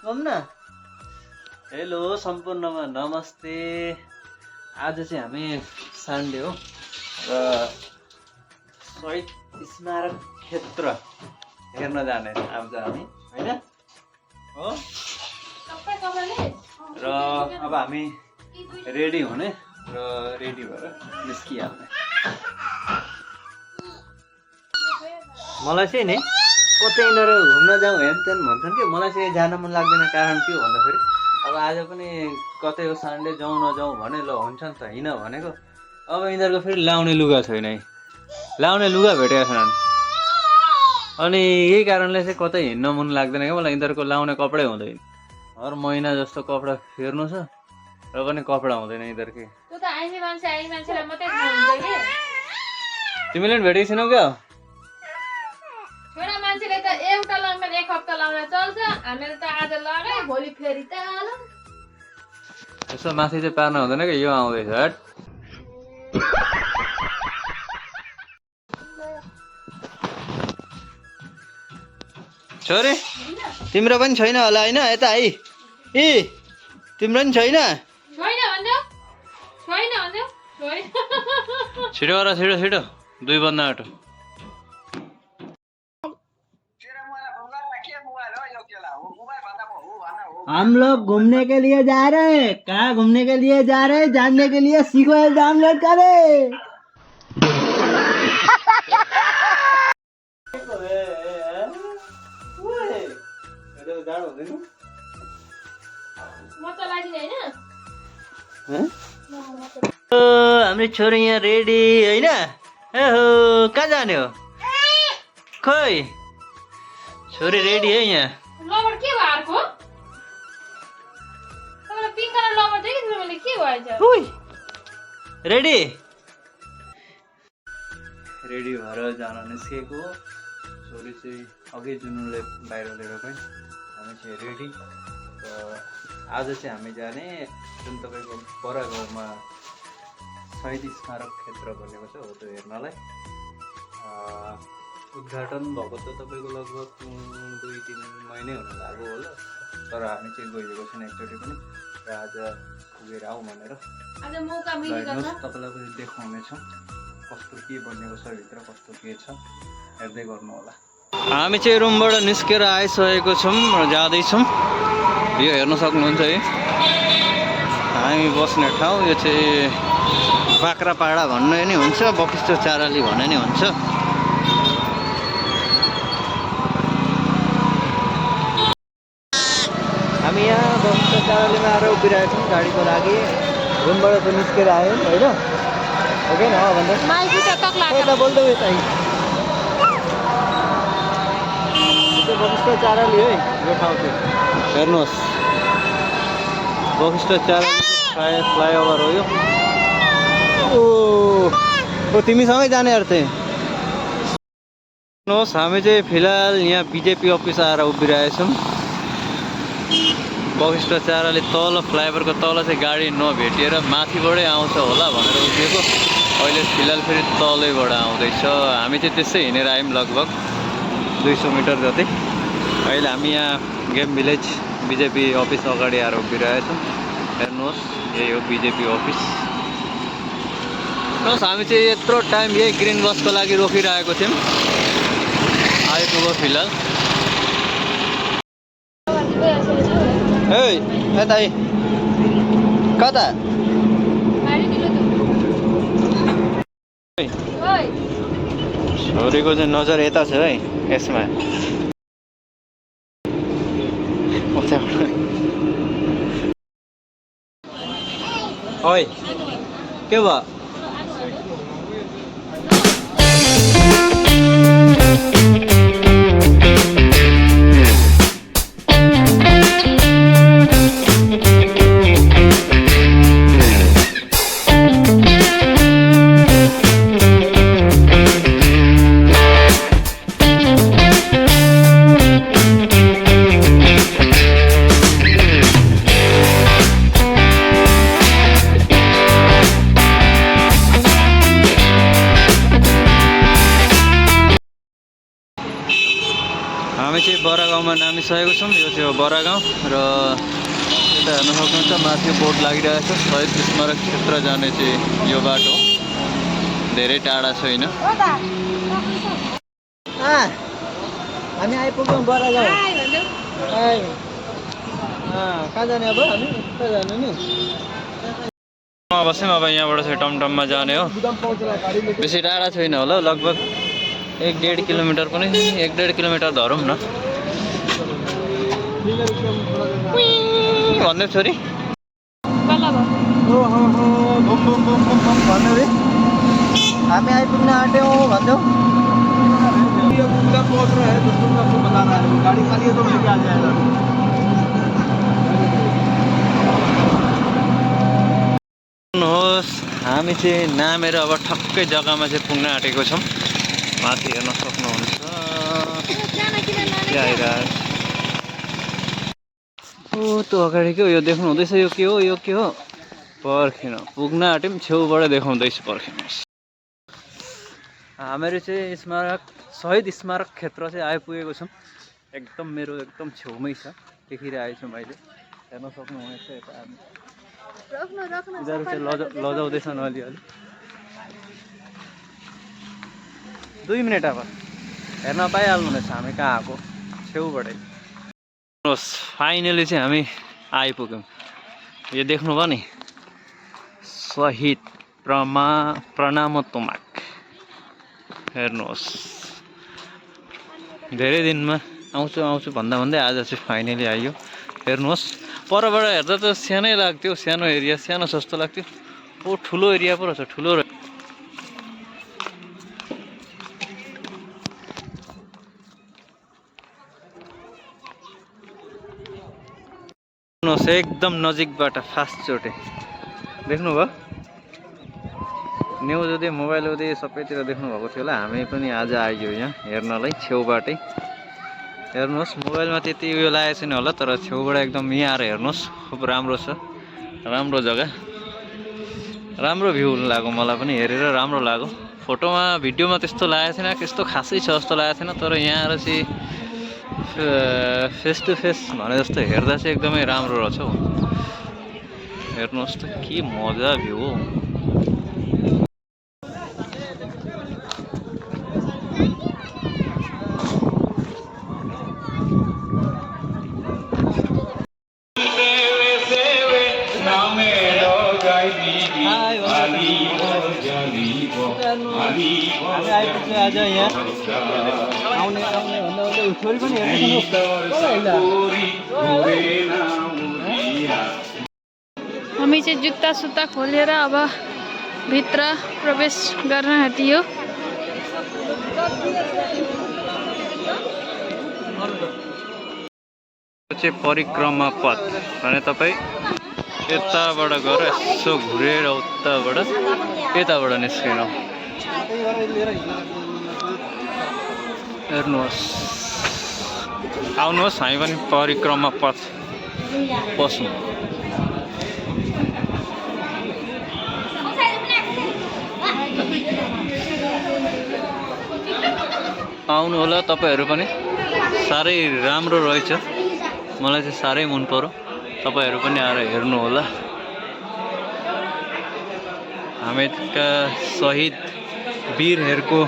घुम्न हेलो सम्पूर्णमा नमस्ते। आज चाहिँ हामी सन्डे हो र शहीद स्मारक क्षेत्र हेर्न जाने आज हामी हैन हो। र अब हामी रेडी हुने र रेडी भएर निस्किहाल्ने। मलाई चाहिँ नि कतै यिनीहरू घुम्न जाउँ हेनतेन भन्छन् कि मलाई चाहिँ जान मन लाग्दैन। कारण के हो भन्दाखेरि अब आज पनि कतै हो सन्डे जाउँ नजाउँ भने ल हुन्छ नि त हिँड भनेको। अब यिनीहरूको फेरि लाउने लुगा छैन है, लाउने लुगा भेटेका छैनन्। अनि यही कारणले चाहिँ कतै हिँड्न मन लाग्दैन क्या मलाई। यिनीहरूको लाउने कपडै हुँदैन। हर महिना जस्तो कपडा फेर्नु छ र पनि कपडा हुँदैन यिनीहरूको। तिमीले पनि भेटेको छैनौ क्या? छोरा मान्छेले त एउटा लङमेन एक हप्ता लाउन चल्छ, हामीले त आज लगाए भोलि फेरि त यसो माथि चाहिँ पार्न हुँदैन क्या। यो आउँदैछ हट। छोरी तिम्रो पनि छैन होला होइन? यता है ए तिम्रो पनि छैन? छिटो गर छिटो छिटो, 2 बज्न आँट्यो। हम लोग घूमने के लिए जा रहे हैं। कहाँ घूमने के लिए जा रहे हैं? जानने के लिए सीखो ऐप डाउनलोड करें। हाम्रो छोरी यहाँ रेडी होइन? ओहो कहाँ जाने हो? खोइ छोरी रेडी है यहाँ। लबर के भएको? तपाईलाई पिङ्क कलर लबर देखेँ थिएँ मैले, के भएछ? उइ रेडी रेडी भएर जान निस्केको। छोरी चाहिँ अघि जुनुले बाहिर लिएर गयो। हामी चाहिँ रेडी। र आज चाहिँ हामी जाने जुन तपाईँको बरागाउँमा शहीद स्मारक क्षेत्र बनेको छ हो त्यो हेर्नलाई। उद्घाटन भएको त तपाईँको लगभग 2-3 महिनै हुन लाग्यो होला। तर हामी चाहिँ गइरहेको छैन एकचोटि पनि। र आज पुगेर आउँ भनेर आज मौका मिलेको छ। तपाईँलाई पनि देखाउनेछौँ कस्तो के बनिएको छ भित्र, कस्तो के छ हेर्दै गर्नु होला। हामी चाहिँ रुमबाट निस्केर आइसकेको छौँ र जाँदैछौँ। यो हेर्न सक्नुहुन्छ है हामी बस्ने ठाउँ। यो चाहिँ बाख्रापाडा भन्ने नि हुन्छ, बखिष्ठ चाराली भन्ने नि हुन्छ। हामी यहाँ बखिष्ठ चारालीमा आएर उभिरहेको छौँ गाडीको लागि। रुमबाट चाहिँ निस्केर आयौँ होइन? हो कि न भन्दा यता बोल्दै यता बखिष्ठ चाराली है यो ठाउँ चाहिँ हेर्नुहोस्। बखिष्ठ चाराली फ्लाइओभर हो यो। ओ तिमीसँगै जाने अरे थिएँ। हेर्नुहोस् हामी चाहिँ फिलहाल यहाँ बिजेपी अफिस आएर उभिरहेछौँ। बखिष्ठ चाराली तल फ्लाइओभरको तल चाहिँ गाडी नभेटिएर माथिबाटै आउँछ होला भनेर उभिएको। अहिले फिलहाल फेरि तलैबाट आउँदैछ। हामी चाहिँ त्यसै हिँडेर आयौँ लगभग 200 मिटर जति। अहिले हामी यहाँ गेम भिलेज बिजेपी अफिस अगाडि आएर उभिरहेछौँ। हेर्नुहोस् यही हो बिजेपी अफिस। हेर्नुहोस् हामी चाहिँ यत्रो टाइम यही ग्रिन बसको लागि रोकिरहेको थियौँ। आइपुग्यो फिलहाल। ए यता कता? छोरीको चाहिँ नजर यता छ है यसमा। ओइ के भयो? आइसकेको छौँ। यो चाहिँ हो बरागाउँ र यता हेर्न सक्नुहुन्छ माथि बोर्ड लागिरहेको छ शहीद स्मारक क्षेत्र जाने चाहिँ यो बाटो धेरै टाढा छैन। हामी आइपुग्यौँ बरागाउँ। कहाँ जाने अब हामी कहाँ जाने नि बस्यौँ। अब यहाँबाट चाहिँ टमटममा जाने हो। बेसी टाढा छैन होला लगभग 1-1.5 किलोमिटर पनि 1-1.5 किलोमिटर धरौँ न भन्दै छोरी भन्नु रे हामी आइपुग्न आँट्यौँ भन्दै भन्नुहोस्। हामी चाहिँ नामेर अब ठक्कै जग्गामा चाहिँ पुग्न आँटेको छौँ। माथि हेर्न सक्नुहुन्छ ओ त्यो अगाडि के हो यो देख्नु हुँदैछ यो के हो पर्खिन पुग्न आँट्यौँ छेउबाट देखाउँदैछु पर्खिनुहोस्। हामीहरू चाहिँ शहीद स्मारक क्षेत्र चाहिँ आइपुगेको छौँ। एकदम मेरो एकदम छेउमै छ देखिरहेको छु मैले हेर्न सक्नुहुनेछ। यता उनीहरू चाहिँ लजाउँदैछन् अलिअलि 2 मिनट अब हेर्न पाइहाल्नुहुनेछ हामी कहाँ आएको छेउबाटै। फाइनली चाहिँ हामी आइपुग्यौँ। यो देख्नुभयो नि शहीद प्रणाम तुमाक हेर्नुहोस्। धेरै दिनमा आउँछु भन्दै आज चाहिँ फाइनली आइयो। हेर्नुहोस् परबाट हेर्दा त सानै लाग्थ्यो सानो एरिया सानो जस्तो लाग्थ्यो। ओ ठुलो एरिया पो रहेछ ठुलो एकदम नजिकबाट फास्ट चोटे देख्नुभयो। न्युज हुँदै मोबाइल हुँदै सबैतिर देख्नुभएको थियो होला। हामी पनि आज आइयो यहाँ हेर्नलाई छेउबाटै। हेर्नुहोस् मोबाइलमा त्यति उयो लागेको छैन होला तर छेउबाट एकदम यहाँ आएर हेर्नुहोस् खुब राम्रो छ। राम्रो जग्गा राम्रो भ्यू लाग्यो मलाई पनि हेरेर राम्रो लाग्यो। फोटोमा भिडियोमा त्यस्तो लागेको छैन त्यस्तो खासै छ जस्तो लागेको छैन तर यहाँ आएर चाहिँ फेस टु फेस भने जस्तो हेर्दा चाहिँ एकदमै राम्रो रहेछ हौ। हेर्नुहोस् त के मजा भ्यू हो। आज यहाँ आउने छोरी पनि हामी चाहिँ जुत्ता सुत्ता खोलेर अब भित्र प्रवेश गर्न आँटियो। चाहिँ परिक्रमा पथ भने तपाईँ यताबाट गएर यसो घुरेर यताबाट निस्किनु। हेर्नुहोस् आउनुहोस् हामी पनि परिक्रमा पथ पसौँ। आउनु होला तपाईँहरू पनि साह्रै राम्रो रहेछ मलाई चाहिँ साह्रै मन पर्यो। तपाईँहरू पनि आएर हेर्नु होला। हामीका शहीद वीरहरूको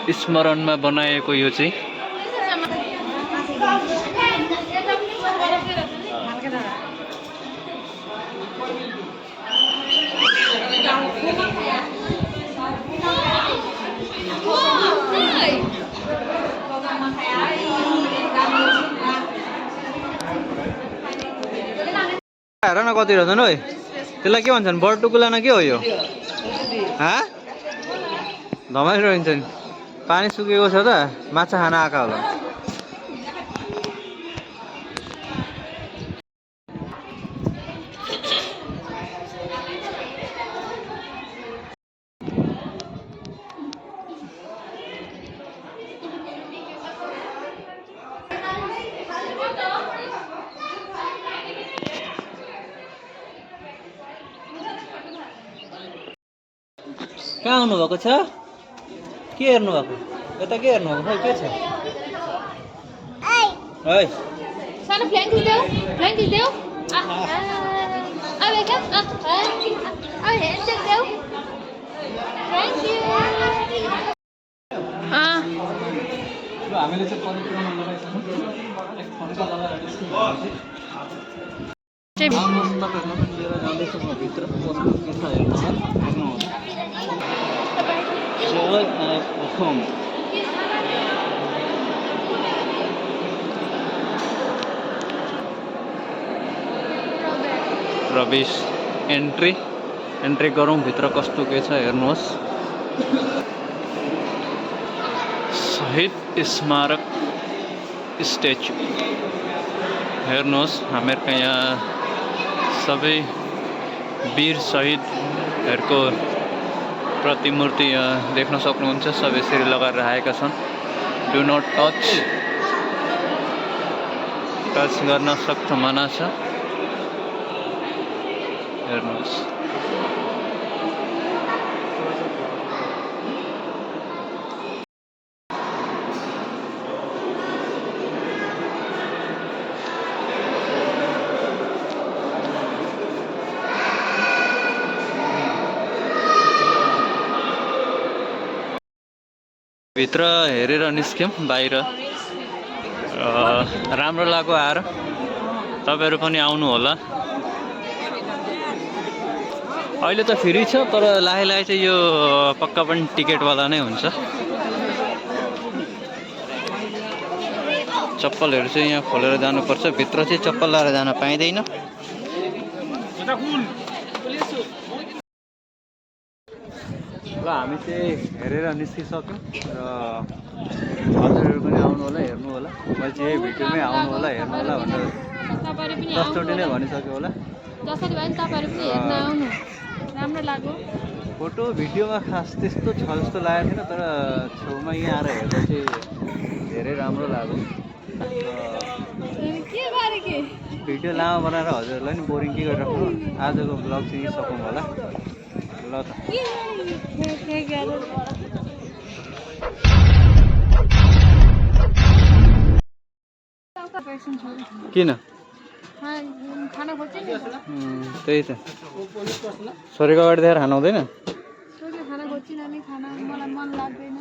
स्मरणमा बनाएको यो चाहिँ हेर न कति रहेछन् है। त्यसलाई के भन्छन् बर्टुकुला न के हो यो धमाइलो रहन्छ नि। पानी सुकेको छ त माछा खान आएका होला। कहाँ आउनुभएको छ के हेर्नु भएको यता के हेर्नु भएको खै के छ है सानो फ्ल्याङ्क देऊ अब एक अब हेन्डसेक देऊ थ्याङ्क यू हामीले चाहिँ परिक्रमा लगाइसक्यौँ एक फन्का लगाएर तपाईँहरूलाई पनि लिएर जाँदैछु म भित्र कस्तो के छ हेर्नुहोस् प्रवेश एन्ट्री गरौँ भित्र कस्तो के छ हेर्नुहोस् शहीद स्मारक स्ट्याचु हेर्नुहोस् हामीहरूको यहाँ सबै वीर शहीदहरूको प्रतिमूर्ति यहाँ देख्न सक्नुहुन्छ सब यसरी लगाएर राखेका छन् डु नट टच गर्न सख्त मना छ हेर्नुहोस् भित्र हेरेर निस्क्यौँ बाहिर राम्रो लाग्यो आएर तपाईँहरू पनि आउनु होला अहिले त फ्री छ तर लाहे चाहिँ यो पक्का पनि टिकटवाला नै हुन्छ चप्पलहरू चाहिँ यहाँ खोलेर जानुपर्छ भित्र चाहिँ चप्पल लाएर जान पाइँदैन ल हामी चाहिँ हेरेर निस्किसक्यौँ र हजुरहरू पनि आउनु होला हेर्नु होला मैले चाहिँ यही भिडियोमै आउनु होला हेर्नु होला भनेर दसचोटि नै भनिसक्यो होला जसरी भए पनि तपाईँहरू पनि हेर्न आउनु राम्रो लाग्यो फोटो भिडियोमा खास त्यस्तो छ जस्तो लागेको थिएन तर छेउमा यहाँ आएर हेर्दा चाहिँ धेरै राम्रो लाग्यो भिडियो लामो बनाएर हजुरहरूलाई नि बोरिङ के गरिराख्नु आजको ब्लग चाहिँ सकौँ होला ल त किन त्यही त छोरीको अगाडि देखेर खानु हुँदैन खाना खोज्छिन अनि खाना मलाई मन लाग्दैन